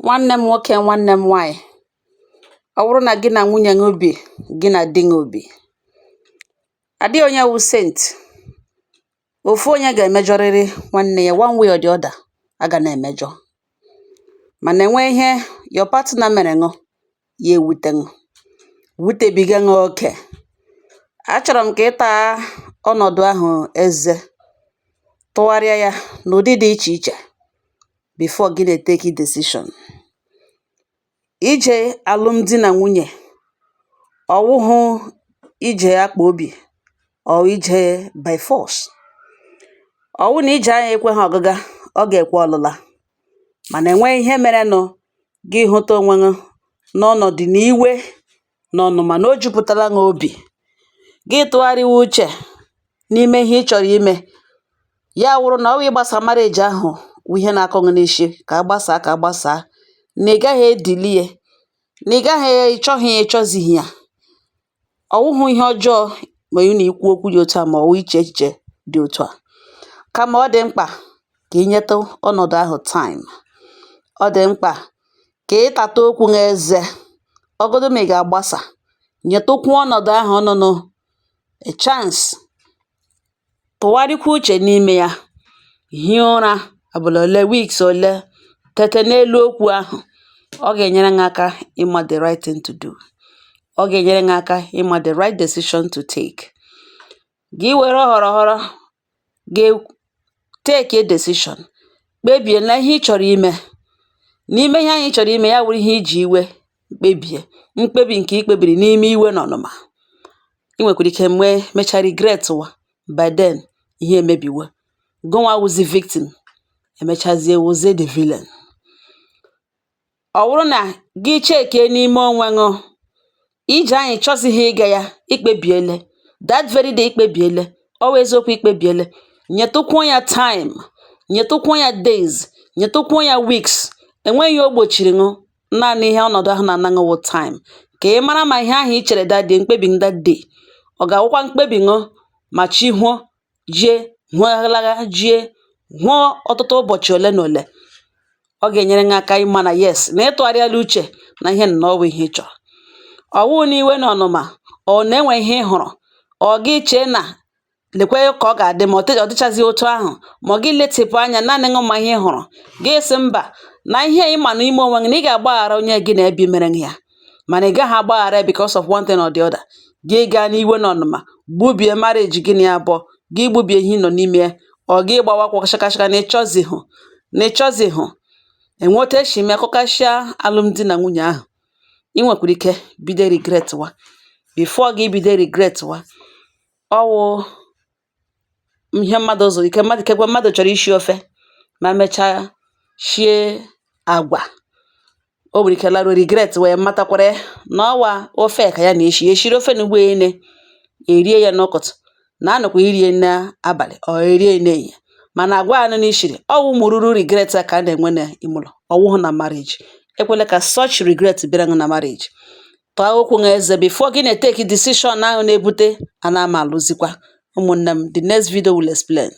Nwanne m nwoke, nwanne m nwaanyị, ọ bụrụ na gị na nwunye gị bi, gị na di gị bi, adịghị onye wụ saint. Ofu onye ga-emejọrịrị nwanne ya one way or the other, aga na-emejọ. Mana enwe ihe your partner mere ṅụ, ya ewute ṅụ, wutebiga ṅụ oke. Achọrọ m ka ị taa ọnọdụ ahụ eze, tụgharịa ya n'ụdị dị iche iche before gị na-etake decision. Ije alụmdi na nwunye, ọ wụghụ ije akpa obi or ije by force. Ọ wụ na ije ahụ ekweghị ọgịga, ọ ga-ekwe ọlụla. Mana enwe ihe merenụ, gị hụta onwe gị n'ọnọdụ na iwe na ọnụma na o jupụtara gị obi, gị tụgharịwa uche n'ime ihe ị chọrọ ime, ya wụrụ na ọ wụ ịgbasa marriage ahụ wụ ihe na-akọ gị n'isi, ka agbasaa, ka agbasaa, na ị gaghị edili ye, na ị gaghị ịchọghị ya, ịchọzighi ya. Ọ wụghụ ihe ọjọọ ma ị na ikwu okwu dị otu a, ma ọ wụ iche echiche dị otu a. Kama ọ dị mkpa ka ị nyetụ ọnọdụ ahụ time. Ọ dị mkpa ka ị tata okwu n'eze, ọgọdụ ma ị ga-agbasa, nyetụkwu ọnọdụ ahụ nụnụ a chance, tụgharịkwa uche n'ime ya, hie ụra abalị ole, weeks ole, tete n'elu okwu ahụ. Ọ ga-enyere gị aka ịma the right thing to do. Ọ ga-enyere gị aka ịma the right decision to take. Gị were họrọ họrọ gị take a decision, kpebie na ihe ị chọrọ ime. N'ime ihe ahụ ị chọrọ ime, ya wụrụ ihe iji iwe kpebie, mkpebi nke i kpebiri n'ime iwe na ọnụma, i nwekwara ike nwee mechaa regret wa. By then ihe emebiwo, gụnwa wụzi victim, emechazie wụzie the villain. Ọ wụrụ na gị chekie n'ime onwe ṅụ, ije ahụ ị chọzighi ịga ya, ikpebiele that very day, ikpebiele, ọ wụ eziokwu ikpebiele, nyetụkwuo ya time, nyetụkwuo ya days, nyetụkwuo ya weeks. Enweghị ihe o gbochiri ṅụ, naanị ihe ọnọdụ ahụ na-ana ṅụ wụ time, ka ị mara ma ihe ahụ i chere that day, mkpebi that day, ọ ga-awụkwa mkpebi ṅụ ma chi hụọ jie hụalaga jie hụọ ọtụtụ ụbọchị ole na ole. Ọ ga-enyere gị aka ịma na yes, na ịtụgharịala uche na ihe na ọ wụ ihe ị chọrọ. Ọ wụghị n'iwe na ọnụma, ọ na enwe ihe ị hụrụ, ọ gị chee na lekwe ka ọ ga-adị, ma ọ dịchazi otu ahụ, ma ọ gị letịpụ anya naanị ṅụ ma ihe ị hụrụ, gị sị mba, na ihe ị ma n'ime onwe gị na ị ga-agbaghara onye gị na-ebi mere gị ya, mana ị gaghị agbaghara ya because of one thing or the other. Gị gaa n'iwe na ọnụma gbubie marriage gị na ya abụọ, gị gbubie ihe ị nọ n'ime ya, ọ gị gbawakwa shakashaka na ịchọzihụ na ịchọzihụ enwe otu esi mee kụkashịa alụmdi na nwunye ahụ. Ị nwekwara ike bido regret wa. Before gị bido regret wa, ọ wụ ihe mmadụ zụrụ ike mmadụ, ikekwe mmadụ chọrọ ishi ofe, ma mechaa shie agwa. O nwere ike laruo regret wee matakwara na ọwa ofe ka ya na-eshi, eshiri ofe na ugboene, erie ya n'ụkụtụ, na anọkwa irie n'abalị, ọ erie n'ehihie, mana agwa anụ na ishiri ọ wụ ụmụ ruru regret a ka a na-enwe n'ime ụlọ. Ọ wụghụ na marriage. Ekwela ka such regret bịara gị na marriage. Tọọ okwu ṅụ eze before gị na-etake decision ahụ na-ebute ana ama alụzikwa. Ụmụnne m, the next video will explain.